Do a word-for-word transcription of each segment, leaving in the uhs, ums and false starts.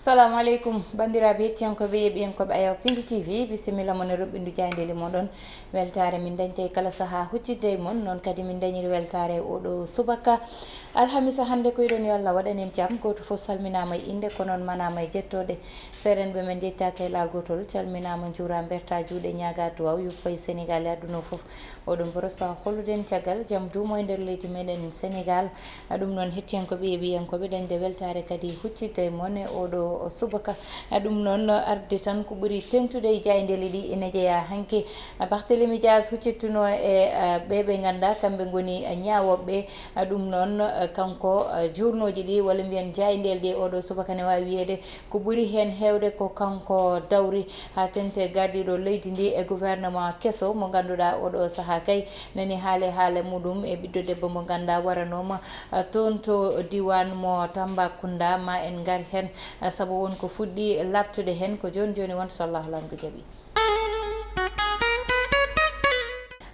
Salamu aleykum, banndiraaɓe hettiyankooɓe, yeeɓiyankooɓe Ayaw Pindi T V, bisimilla mon e roɓɓindu jaayndeeli mon ɗon. Weltaare min dañta e kala sahaa huccitde e mon, noon kadi min dañiri weltaare e oɗo subaka. Alhamisa hannde ko iɗon yo Allah waɗan en jam, gooto fof salminaama e innde, ko noon manaama e jettoode. Seerenɓe men njettaaka e laal gootol, calminaama, njuuraa, mbertaa juuɗe, ñaagaa duwaaw, yuppa e Senegaal e aduna o fof. Oɗon mboro sahaa hollude en caggal jam duumo e nder leydi meɗen Senegaal. Ɗum noon, hettiyankooɓe, yeeɓiyankooɓe, dañde weltaare kadi huccitde e mon e oɗo subaka. Ɗum noon, arde tan ko ɓuri teŋtude e jaayndeeli ɗi ene jeyaa hanki. Barthélémy Dias huccittuno e, eh, ɓe ɓe nganndaa kamɓe ngoni ñaawooɓe. Ɗum noon, eh, kanko, eh, journaux ji ɗi, walla mbiyen jaayndeeli ɗi e oɗo subaka ne waawi wiyeede ko ɓuri heen heewde ko kanko dawri haa teŋti gardiiɗo leydi ndi e gouvernement keso mo ngannduɗaa oɗo sahaa kay nani haale haale muɗum e ɓiɗɗo debbo mo ngannduɗaa waranooma, ah, toon to diiwaan mo Tambacounda. Ma en ngar heen, ah, sabu won ko fuɗɗi laaɓtude heen ko jooni jooni won so Allahu Laamɗo jaɓi.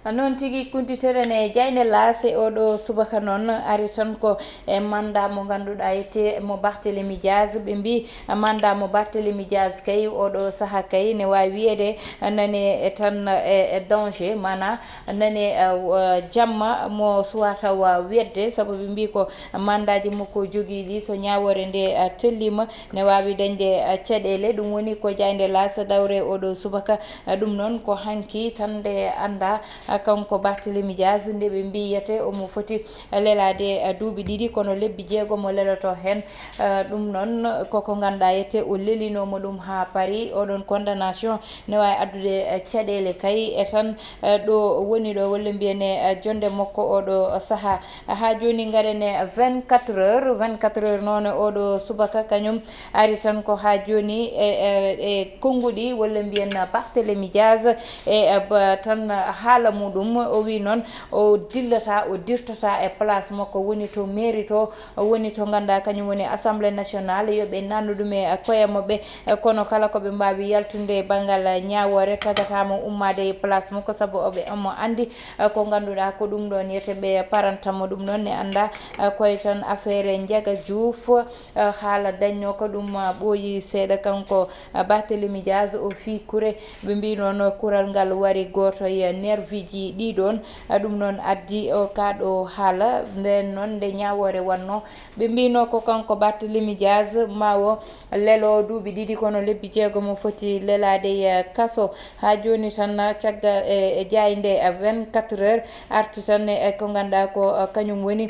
Noon tigi, kuntitere ne jaaynde Laas e oɗo subaka noon ari tan ko e mandat mo ngannduɗaa ete mo Barthélémy Dias. Ɓe mbi mandat mo Barthélémy Dias kay oɗo sahaa kay ne waawi wiyeede nane e tan e, e danger, maanaa nane, eh, w-, jamma mo suwata wa wedde, sabu ɓe mbi ko mandaaji makko jogii ɗi, so ñaawoore nde, eh, telliima, ne waawi dañde, eh, caɗeele. Ɗum woni ko jaaynde Laas dawre oɗo subaka. Eh, ɗum noon ko hanki tan nde anndaa, eh, kanko Barthélémy Dias, nde ɓe mbiyete omo foti lelaade, eh, duuɓi ɗiɗi, kono lebbi jeegom o leloto heen. Eh, ɗum noon koko ngannduɗaa ete o lelinooma ɗum haa Paris. Oɗon condamnation ne waawi addude, eh, caɗeele kay e tan, eh, ɗo woni ɗo, walla mbiyen e, eh, jonnde makko oɗo sahaa. Haa jooni ngaren e vingt-quatre heures. Vingt-quatre heures noon oɗo subaka kañum ari tan ko haa jooni e, e, e konnguɗi, walla mbiyen Barthélémy Dias e, e, ba-, tan haala muɗum. O wi noon o dillata, o dirtata e place makko woni to mairie to, woni to ngannduɗaa kañum woni Assemblée nationale, yo ɓe nannu ɗum e koye maɓɓe. Kono kala ko ɓe mbaawi yaltude e banngal ñaawoore, tagataama ummaade e place makko, sabu oɓe, omo anndi ko ngannduɗaa ko ɗum ɗoon yete ɓe paranta mo. Ɗum noon ne anndaa koye tan affaire Ndiaga Diouf, haala dañnoo ko ɗum ɓooyi seeɗa kanko Barthélémy Dias o fii kure. Ɓe mbii noon kural ngal wari gooto e nerviji ɗi ɗoon. Ɗum noon addi o kaa ɗo haala. Ndeen noon nde ñaawoore wannoo, ɓe mbiinoo ko kanko Barthélémy Dias ma o lelo duuɓi ɗiɗi, kono lebbi jeegom o foti lelaade e kaso. Haa jooni tan caggal e, e jaaynde vingt-quatre heures arti tan e ko ngannduɗaa ko kañum woni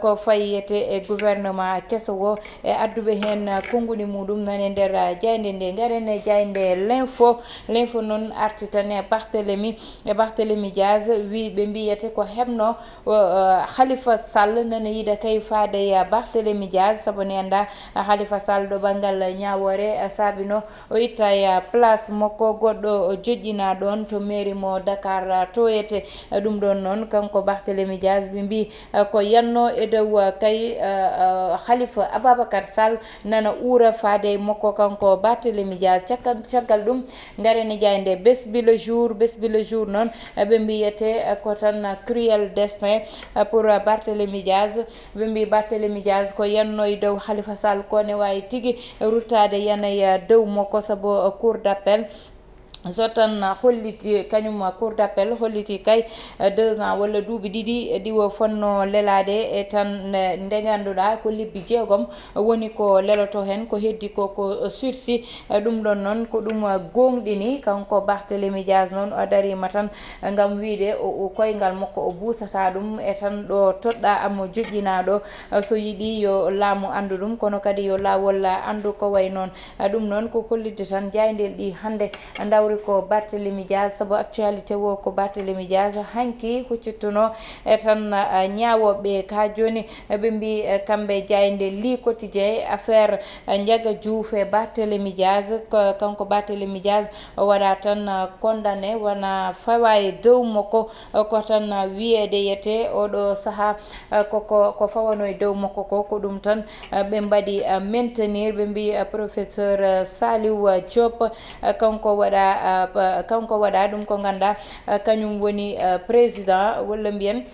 ko fayete e gouvernement keso o e adduɓe heen konnguɗi muɗum nani nder jaaynde nde. Ngaren e jaaynde L'Info. L'Info noon arti tan e Barthélémy, e Barthélémy Dias, wi ɓe mbiyete ko heɓno o, o, Khalifa Sall nana yiɗa kay faade e Barthélémy Dias, sabu ne anndaa Khalifa Sall ɗo banngal ñaawoore, eh, saaɓino o itta e, eh, place makko goɗɗo o joƴƴinaa ɗoon to mairie mo Dakar, eh, toyete. Eh, ɗum ɗoon noon kanko Barthélémy Dias ɓe mbii, eh, ko yanno e dow, eh, kay, eh, eh, Khalifa Ababacar Sall nana uura faade e makko kanko Barthélémy Dias. Caggal, caggal ɗum ngaren e jaaynde Bés Bi Le Jour. Bés Bi Le Jour noon, eh, ɓe mbiyete, eh, ko tan, eh, cruel destin, eh, pour, eh, Barthélémy Dias. Ɓe mbii Barthélémy Dias ko yanno e dow Khalifa Sall ko ne waawi tigi ruttaade yana e, eh, dow makko sabu, eh, cour d'appel. So tan holliti kañum cour d'appel holliti kay, eh, deux ans walla duuɓi ɗiɗi, eh, ɗi o fotnoo lelaade e tan, eh, nde ngannduɗaa ko lebbi jeegom woni ko leloto heen, ko heddi ko ko sursis. Eh, ɗum ɗoon noon ko ɗum, eh, gooŋɗini. Kanko Barthélémy Dias noon o dariima tan, eh, ngam wiide o, o koyngal makko o buusata ɗum e tan ɗo toɗɗaa am o joƴƴinaa ɗo, eh, so yiɗi yo laamu anndu ɗum, kono kadi yo laawol, eh, anndu ko wayi noon. Eh, ɗum noon ko hollitde tan jaayndeeli ɗi hannde ndawri ko Barthélémy Dias, sabu actualité o ko Barthélémy Dias hanki huccittuno e tan, eh, ñaawooɓe ka jooni, eh, ɓe mbii, eh, kamɓe jaaynde Le Quotidien affaire, eh, Ndiaga Diouf e Barthélémy Dias. Ko, kanko Barthélémy Dias o waɗa tan, eh, condamné, wona fawa e dow makko, eh, ko tan, eh, wiyeede yete oɗo sahaa, eh, ko, ko, ko fawano e dow makko ko, ko ɗum tan, eh, ɓe mbaɗi, eh, maintenir, ɓe mbii, eh, professeur, eh, Saliou, eh, Diop, eh, kanko waɗa, eh, ba-, kanko waɗa ɗum ko ngannduɗaa, eh, kañum woni, eh, président, walla mbiyen,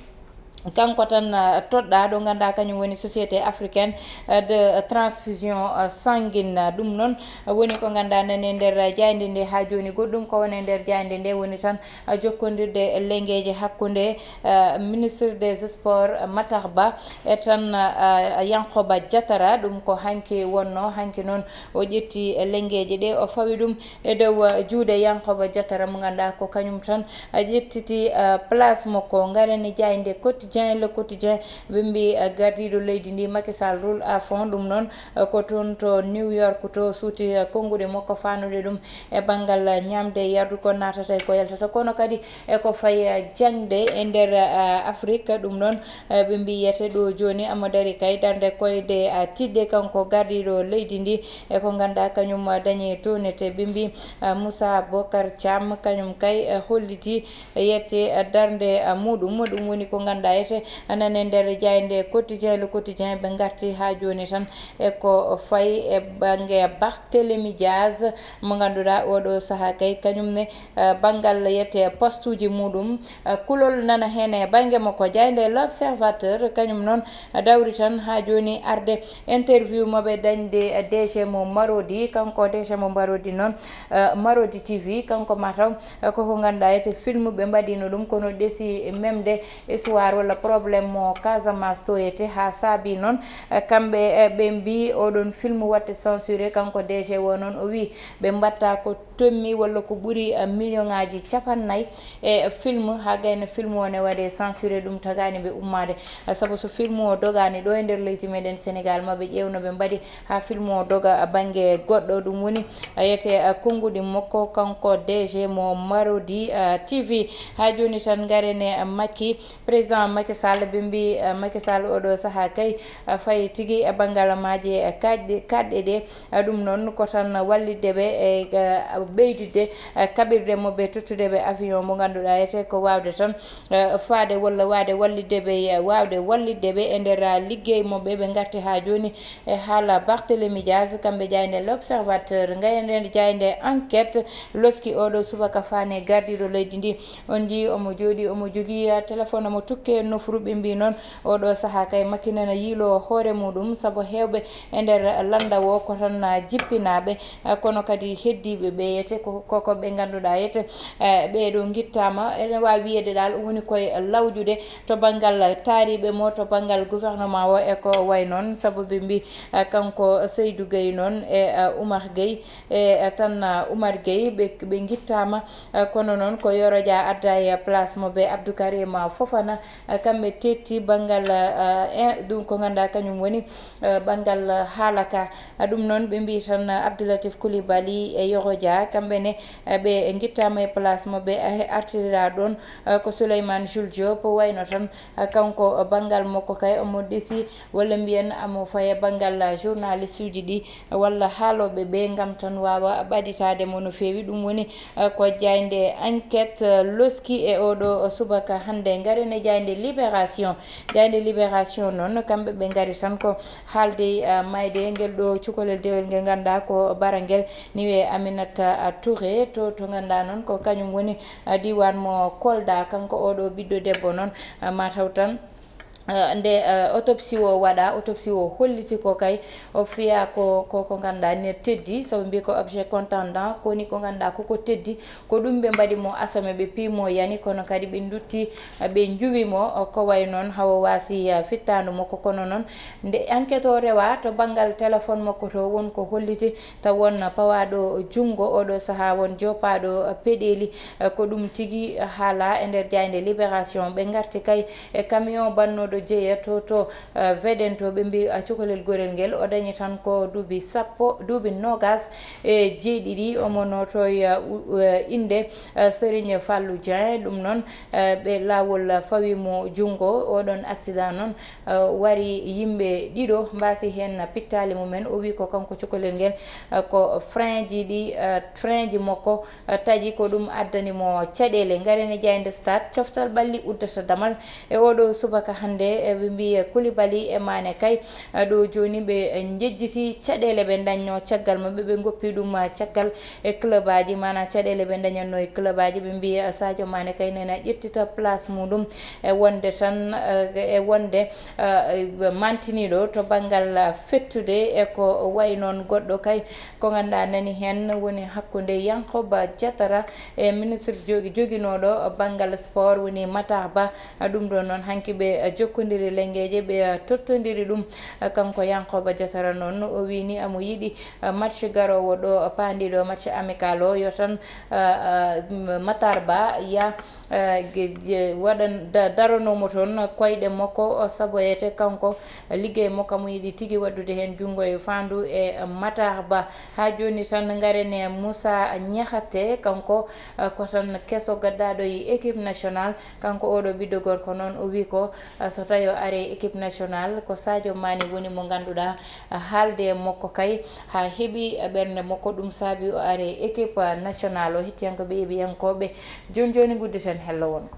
Kanko tan, ah, toɗɗaa ɗo ngannduɗaa kañum woni Société Africaine, ah, de Transfusion, ah, Sanguine. Ɗum noon, ah, woni ko ngannduɗaa nani e nder, ah, jaaynde nde haa jooni. Goɗɗum ko woni e nder jaaynde nde woni tan, ah, jokkondirde e lenngeeje hakkunde, ah, ministre des sports, ah, Matar Ba, e tan, ah, Yankoba Diatara. Ɗum ko hanki wonno, hanki noon o ƴetti lenngeeje ɗe, o fawi ɗum e dow, uh, juuɗe Yankoba Diatara mo ngannduɗaa ko kañum tan, uh, ƴettiti, uh, place makko. Ngaren e jaaynde Quotidien, Le Quotidien, ɓe mbi, uh, gardiiɗo leydi ndi Macky Sall roule à fond. Ɗum noon, uh, ko toon to New York to suuti, uh, konnguɗi makko faandude ɗum e banngal, uh, ñaamde e yardu ko naatata e ko yaltata. Kono kadi e ko fayi, uh, jaŋde e nder, uh, Afrique. Ɗum noon, uh, ɓe mbi yete ɗo jooni omo darii kay darnde koyɗe, uh, tiiɗɗe kanko gardiiɗo leydi ndi. E ko ngannduɗaa kañum dañi townete. Ɓe mbi, ah, Moussa Bocar Thiam kañum kay, eh, holliti yette, eh, darnde, ah, muɗum. Ɗum woni ko ngannduɗaa yete nani e nder jaaynde Quotidien, Le Quotidien. Ɓe ngarti haa jooni tan e ko fayi e bannge Barthélémy Diaz mo ngannduɗaa oɗo sahaa kay kañum ne, eh, banngal yette postuuji muɗum, eh, kulol nana heen e bannge makko. Jaaynde L'Observateur kañum noon dawri tan haa jooni arde interview mo ɓe dañde D G mo Marodi. Kanko D G mo Marodi noon, eh, Marodi T V, kanko mataw, eh, koko ngannduɗaa yete film ɓe mbaɗino ɗum, kono ɗesi memde histoire walla problème mo Casamance to yete, haa saabi noon, eh, kamɓe, eh, ɓe mbi oɗon film watte censuré. Kanko D G o noon o wi ɓe mbatta ko tommi walla ko ɓuri, eh, million ŋaaji capannay e film, haa gayna film o ne waɗe censuré, ɗum tagaani ɓe ummaade. Eh, sabu so film o dogaani ɗo e nder leydi meɗen Sénégal, ma ɓe ƴeew no ɓe mbaɗi haa film o doga bannge goɗɗo. Ɗum woni, eh, yete, eh, konnguɗi makko kanko D G mo Marodi, eh, T V. Haa jooni tan ngaren e, eh, Macky, président Macky Sall. Ɓe mbi, eh, Macky Sall oɗo sahaa kay, eh, fayi tigi e banngal maaje, eh, kaaɗɗe, kaaɗɗe ɗe. Eh, ɗum noon ko tan wallitde ɓe e, eh, ɓeyditde, eh, kaɓirɗe mo ɓe, tottude ɓe avion mo ngannduɗaa yete ko waawde tan, eh, faade walla waade wallitde ɓe, eh, waawde wallitde ɓe e nder, ah, liggey mo ɓe, ɓe ngarti haa jooni e haala Barthélémy Diaz. Kamɓe jaaynde L'Observateur, ngayande jaaynde Enquête loski oɗo subaka faane gardiiɗo leydi ndi. On njii omo jooɗi, omo jogii, ah, téléphone, omo tukke nofru. Ɓe mbi noon oɗo sahaa kay Macky nana yiilo hoore muɗum, sabu heewɓe e nder lannda o ko tan, ah, jippinaaɓe, ah, kono kadi heddiiɓe ɓe yete ko, koko ɓe ngannduɗaa yete, eh, ɓeeɗo ngittaama. Ene waawi wiyeede ɗaal woni koye lawƴude to banngal taariiɓe mo, to banngal gouvernement o e ko way noon, sabu ɓe mbi, eh, kanko Seydou Gueye noon e, eh, Oumar Gueye, e, eh, tan, ah, Oumar Gueye ɓe, ɓe ngittaama, eh, kono noon ko Yoro Dia adda e place mo ɓe Abdou Karim Fofana, eh, kamɓe tetti banngal, eh, eh, ɗum ko ngannduɗaa kañum woni, eh, banngal haala ka. Ah, ɗum noon ɓe mbi tan, ah, Abdoulatif Coulibaly e Yoro Dia, kamɓe ne, eh, ɓe ngittaama e place mo ɓe, eh, artirira ɗoon, eh, ko Souleymane Jules Diop wayno tan, eh, kanko, eh, banngal makko kay omo ɗesi walla mbiyen omo faye banngal, ah, journaliste uji ɗi walla haalooɓe ɓe ngam tan waawa ɓaditaade mo no feewi. Ɗum woni, eh, ko jaaynde Enquête, eh, loski e oɗo subaka hannde. Ngaren e jaaynde Libération. Jaaynde Libération noon, kamɓe ɓe ngari tan ko haalde, eh, mayde ngel ɗo cukalel dewel ngel ngannduɗaa ko barangel ni wiyee Aminata, eh, Touré to, to ngannduɗaa noon ko kañum woni, eh, diiwaan mo Kolda. Kanko oɗo ɓiɗɗo debbo noon, eh, mataw tan, eh, nde, eh, autopsie o waɗa, autopsie o holliti ko kay o fiya ko, ko, ko ngannduɗaa ne teddi, sabu mbi ko objet contondant, ko woni ko ngannduɗaa koko teddi, ko ɗum ɓe mbaɗi mo asome, ɓe pii mo yani, kono kadi ɓe ndutti, eh, ɓe njuwi mo, eh, ko way noon hawo waasi, eh, fittaandu makko. Kono noon nde enquête o rewa to banngal téléphone makko to, won ko holliti taw won pawaaɗo junngo, oɗo sahaa won joopaaɗo peɗeeli, eh, ko ɗum tigi haala e nder jaaynde Libération. Ɓe ngarti kay e camion bannooɗo jeeya to, to, eh, Védène to, ɓe mbi, eh, cukalel gorel ngel o dañi tan ko duuɓi sappo, duuɓi noogas e jeeɗiɗi. Omo nootoo, eh, u-, eh, innde, eh, Serigne Fallou Dieng. Ɗum noon, eh, ɓe laawol fawi mo junngo. Oɗon accident noon, eh, wari yimɓe ɗiɗo mbaasi heen pittaali mumen. O wi ko kanko cukalel ngel, eh, ko frein ji ɗi, eh, frein ji makko, eh, taƴi, ko ɗum addani mo caɗeele. Ngaren e jaaynde Stade, coftal ɓalli uddata damal e oɗo subaka hannde. E, e, ɓe mbiyi Koulibaly e Mané kay, eh, ɗo jooni ɓe, eh, njejjiti caɗeele ɓe ndañno caggal maɓɓe, ɓe ngoppi ɗum, eh, caggal e club aji, maanaam caɗeele ɓe ndañatno e club aji, ɓe mbiyi, eh, Sadio Mané kay nena ƴettita place muɗum e wonde tan, eh, e wonde, eh, mantiniiɗo to banngal, eh, fettude e ko wayi noon. Goɗɗo kay ko ngannduɗaa nani heen woni hakkunde Yankoba Diatara e ministre jogi-, joginooɗo banngal sport woni Matar Ba. Ɗum ɗo noon hanki ɓe jokkondiri lenngeeje, ɓe tottondiri ɗum. Kanko Yankoba Diatara noon o wii ni amo yiɗi match garoowo ɗo paandiiɗo match amical o yo tan, ah, ah, Matar Ba ya, ah, ge-, ge-, waɗan da-, daranoo mo toon koyɗe makko, o saboyete kanko liggey makko mo yiɗi tigi waɗdude heen junngo e faandu e Matar Ba. Haa jooni tan ngaren e Moussa Niakhaté, kanko, ah, ko tan keso gaddaaɗo e équipe nationale. Kanko oɗo ɓiɗɗo gorko noon, o wii ko, ah, so tawi o ari équipe nationale, ko Sadio Mané woni mo ngannduɗaa, ah, haalde e makko kay, haa heɓi, ah, ɓernde makko, ɗum saabi o ari équipe, ah, nationale o. Hettiyankooɓe yeeɓiyankooɓe, jooni jooni ngudditen hello wongo.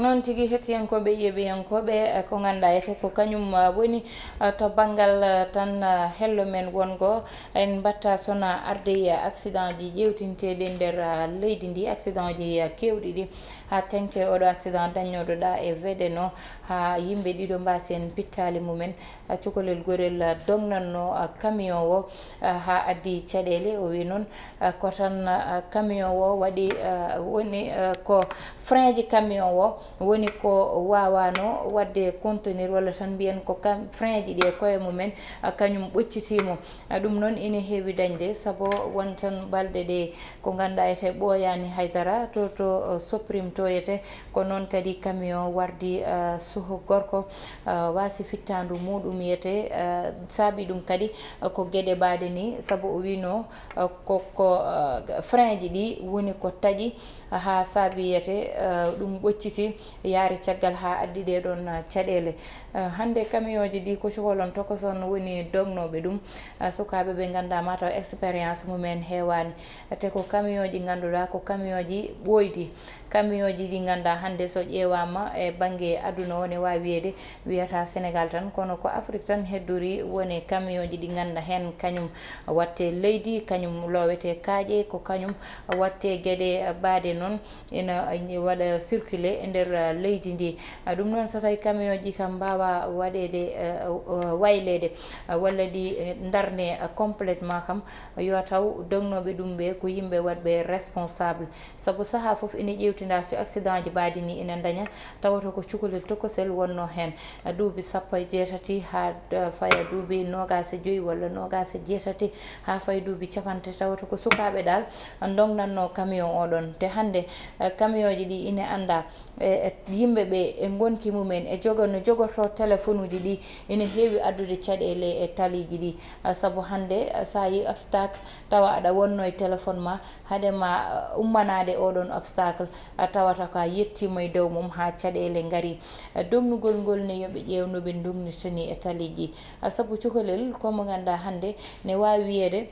Noon tigi, hettiyankooɓe yeeɓiyankooɓe, eh, ko ngannduɗaa ete ko kañum, ah, woni, ah, to banngal, ah, tan, ah, hello men wongo. En mbaɗta sona arde e accident ji ƴeewtinteeɗi nder, ah, leydi ndi, accident ji, ah, keewɗi ɗi. Haa teŋti oɗo accident dañnooɗo ɗa e Vedeno, haa yimɓe ɗiɗo mbaasi en pittaali mumen. Ah, cukalel gorel, ah, dognatno, ah, camion o, ah, haa addi caɗeele. O wi noon, ah, ko tan, ah, camion o waɗi, ah, woni, ah, ko frein ji camion o woni ko waawano waɗde contenir, walla tan mbiyen ko cam-, frein ji ɗi e koye mumen, ah, kañum ɓoccitiimo. Ah, ɗum noon ina heewi dañde, sabu won tan balɗe ɗe ko ngannduɗaa ete ɓooyaani hay dara, to, to, uh, soprimtoyete, ko noon kadi camion wardi, uh, soho gorko, uh, waasi fittaandu muɗum yete, uh, saabi ɗum kadi, uh, ko geɗe mbaɗe ni, sabu o wino, uh, ko, ko, uh, frein ji ɗi woni ko taƴi, haa saabi yete, uh, ɗum ɓocciti, yaari caggal haa addi ɗee ɗoon, uh, caɗeele. Uh, hannde camion ji ɗi ko cukalon tokoson woni dognooɓe ɗum. Ah, sukaaɓe ɓe ngannduɗaa mataw expérience mumen heewaani. Te ko camion ji ngannduɗaa ko camion ji ɓooydi. Camion ji ɗi ngannduɗaa hannde so ƴeewaama e bannge aduna o ne waawi wiyeede wiyata Sénégal tan, kono ko Afrique tan heddori woni camion ji ɗi ngannduɗaa heen kañum watte leydi, kañum loowete kaaƴe, ko kañum watte geɗe mbaɗe noon. Ina waɗa circuler e nder, uh, leydi ndi. Uh, ɗum noon so tawi camion ji kam mbaawa waɗeede, uh, uh, wayleede, uh, walla ɗi, uh, ndarne, uh, complètement kam, yo taw dognooɓe ɗum ɓe ko yimɓe waɗɓe responsable. Sabu sahaa fof ina ƴeewtinda so accident ji mbaɗi ni ina daña, tawata ko cukalel tokosel wonno heen. Uh, duuɓi sappo e jeetati haa, uh, faya duuɓi noogaas e joyi walla noogaas e jeetati haa faya duuɓi capanɗe, tawata ko sukaaɓe ɗaal ndognatno camion o ɗon. Te hannde, eh, camion ji ɗi ina annda, e, e yimɓe ɓe e ngonki mumen e jogo, no jogorto téléphone uji ɗi ina heewi addude caɗeele e taliiji ɗi. Ah, sabu hannde, ah, so a yi obstacle tawa aɗa wonno e téléphone ma, haade ma, ah, ummanaade oɗon obstacle, a tawata ko a yettiima e dow mum haa caɗeele ngari. Ah, dognugol ngol ne yo ɓe ƴeew no ɓe ndognirta ni e taliiji. Ah, sabu cukalel ko mo ngannduɗaa hannde ne waawi wiyeede,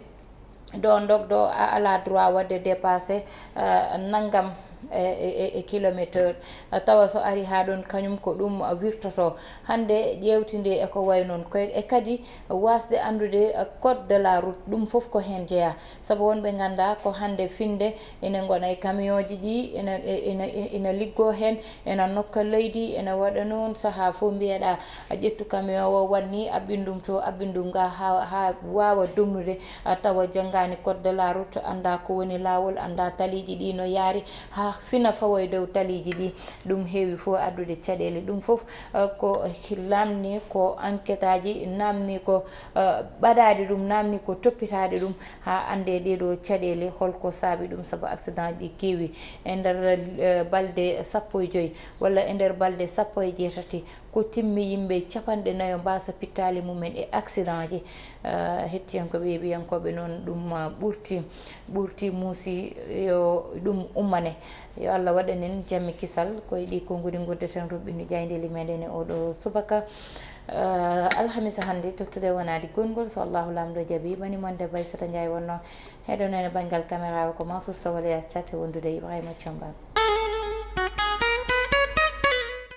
ɗo ndogɗo a ala droit waɗde dépassé, eh, nanngam e, e, e, e kilometer. Eh, tawa so ari haa ɗoon kañum ko ɗum wirtoto. Hannde ƴeewtinde e ko wayi noon. Ko e kadi waasde anndude, eh, code de la route, ɗum fof ko heen jeyaa. Sabu won ɓe nganndaa ko hannde finde ina ngona e camion ji ɗi, ina, ina, ina liggoo heen, ina nokka leydi, ina waɗa noon sahaa fof mbiyeɗaa a ƴettu camion o, wanni abbin ɗum to, abbin ɗum ga haa, haa waawa dognude, a tawa janngaani code de la route, anndaa ko woni laawol, anndaa taliiji ɗi no yaari, haa fina fawa e dow taliiji ɗi. Ɗum heewi fof addude caɗeele. Ɗum fof, eh, ko laamni, ko enquête aji naamni, ko, eh, ɓadaade ɗum, naamni ko toppitaade ɗum, haa annde ɗee ɗo caɗeele, holko saabi ɗum, sabu accident ji ɗi keewi. E nder, eh, balɗe sappo e joyi, walla e nder balɗe sappo e jeetati, ko timmi yimɓe capanɗe nayo mbaasa pittaali mumen e accident ji. Eh, hettiyankooɓe, yeeɓiyankooɓe noon, ɗum, ah, ɓurti, ɓurti muusi, yo ɗum ummane. Yo Allah waɗan en jammi kisal. Ko e ɗi konguɗi nguddeten ruɓɓini jayndeli meɗen e oɗo subaka, eh, alhamisa hannde, tottude wonaade gonngol, so Allahu Laamɗo jaɓi. Mani mon debbo Aissata Ndiaye wonno heɗo nene banngal caméra o, ko Mansour Sow Waleya Thiat e wondude Ibrahima Thiam Ba.